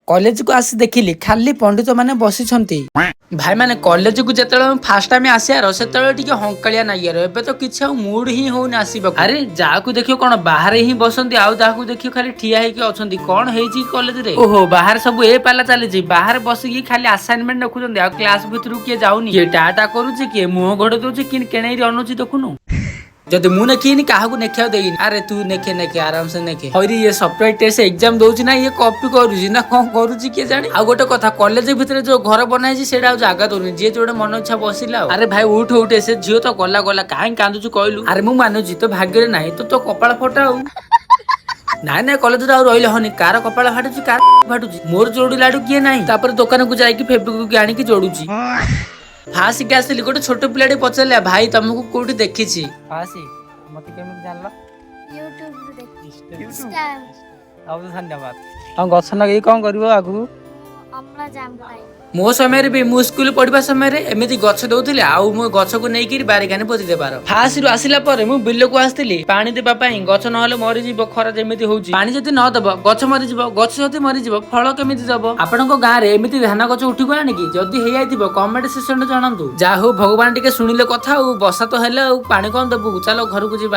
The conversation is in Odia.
କଲେଜକୁ ଆସି ଦେଖିଲି ଖାଲି ପଣ୍ଡିତ ମାନେ ବସିଛନ୍ତି। ଭାଇମାନେ, କଲେଜକୁ ଯେତେବେଳେ ମୁଁ ଫାଷ୍ଟ ଟାଇମ ଆସିବାର, ସେତେବେଳେ ଟିକେ ହଙ୍କାଳିଆ ନାଗିବାର। ଏବେ ତ କିଛି ଆଉ ମୁଡ ହିଁ ହଉନି ଆସିବାକୁ। ଆରେ, ଯାହାକୁ ଦେଖିବ କଣ ବାହାରେ ହିଁ ବସନ୍ତି, ଆଉ ଯାହାକୁ ଦେଖିବ ଖାଲି ଠିଆ ହେଇକି ଅଛନ୍ତି। କଣ ହେଇଛି କି କଲେଜରେ? ଓହୋ, ବାହାରେ ସବୁ ଏ ପାଲା ଚାଲିଛି। ବାହାରେ ବସିକି ଖାଲି ଆସାଇନମେଣ୍ଟ ଲେଖୁଛନ୍ତି, ଆଉ କ୍ଲାସ ଭିତରକୁ କିଏ ଯାଉନି। କିଏ ଟା ଟା କରୁଛି, କିଏ ମୁହଁ ଘୋଡେଇ ଦଉଛି, କିଏ କେଣେଇରି ଅନଉଛି। ଦେଖୁନୁ, ଯଦି ମୁଁ ନେଖିନି, କାହାକୁ ନେଖିବାକୁ ଦେଇନି। ଆରେ, ତୁ ନେଖେ ନେଖେ, ଆରାମସେ ନେଖେ। ହଇରେ, ଇଏ ସଫ୍ଟୱେର ଟେଷ୍ଟ ଏକ୍ଜାମ ଦଉଛି ନା ଇଏ କପି କରୁଛି ନା କଣ କରୁଛି କିଏ ଜାଣି। ଆଉ ଗୋଟେ କଥା, କଲେଜ ଭିତରେ ଯୋଉ ଘର ବନା ହେଇଛି, ସେଇଟା ଆଉ ଜାଗା ଦଉନି। ଯିଏ ଯୋଉଟା ମନ ଇଚ୍ଛା ବସିଲା। ଆଉ ଆରେ ଭାଇ, ଉଠ ଉଠେ। ସେ ଝିଅ ତ ଗଲା ଗଲା, କାହିଁ କାନ୍ଦୁଛୁ କହିଲୁ? ଆରେ, ମୁଁ ମାନୁଛି ତୋ ଭାଗ୍ୟରେ ନାହିଁ, ତ ତୋ କପାଳ ଫଟା। ଆଉ ନାଇଁ ନାଇଁ, କଲେଜରେ ଆଉ ରହିଲେ ହନି। କାର କପାଳ ଫାଟୁଛି, କାର ଫାଟୁଛି, ମୋର ଯୋଡ଼ିଲାଠୁ କିଏ ନାହିଁ। ତାପରେ ଦୋକାନକୁ ଯାଇକି ଫେବିକ୍ୱିକ ଆଣିକି ଯୋଡୁଛି। ଫାସିକି ଆସିଲି, ଗୋଟେ ଛୋଟ ପିଲାଟେ ପଚାରିଲା, "ଭାଇ, ତମକୁ କୋଉଠି ଦେଖିଛି।" ଫାସି, ମତେ କେମିତି ଜାଣିଲ? ୟୁଟ୍ୟୁବରୁ ଦେଖି, ଇନଷ୍ଟା। ଆଉ ଧନ୍ୟବାଦ। ଆଉ ଗଛ ଲଗେଇକି କଣ କରିବ ଆଗକୁ? ଅମ୍ଳଜାନ ପାଇବି। ମୋ ସମୟରେ ବି, ମୁଁ ସ୍କୁଲ ପଢିବା ସମୟରେ ଏମିତି ଗଛ ଦଉଥିଲେ, ଆଉ ମୁଁ ଗଛକୁ ନେଇକିରି ବାରିକାନି ପୋତି ଦେବାର। ଫାସିରୁ ଆସିଲା ପରେ ମୁଁ ବିଲକୁ ଆସିଥିଲି ପାଣି ଦେବା ପାଇଁ। ଗଛ ନହେଲେ ମରିଯିବ, ଖରା ଯେମିତି ହଉଛି। ପାଣି ଯଦି ନ ଦବ, ଗଛ ମରିଯିବ। ଗଛ ଯଦି ମରିଯିବ, ଫଳ କେମିତି ଦବ? ଆପଣଙ୍କ ଗାଁରେ ଏମିତି ଧାନ ଗଛ ଉଠିଗଲାଣି କି? ଯଦି ହେଇଯାଇଥିବ, କମେଣ୍ଟ ସେକ୍ସନରେ ଜଣାନ୍ତୁ। ଯାହା ହଉ, ଭଗବାନ ଟିକେ ଶୁଣିଲେ କଥା, ଆଉ ବର୍ଷା ତ ହେଲେ। ଆଉ ପାଣି କଣ ଦବୁ, ଚାଲ ଘରକୁ ଯିବା।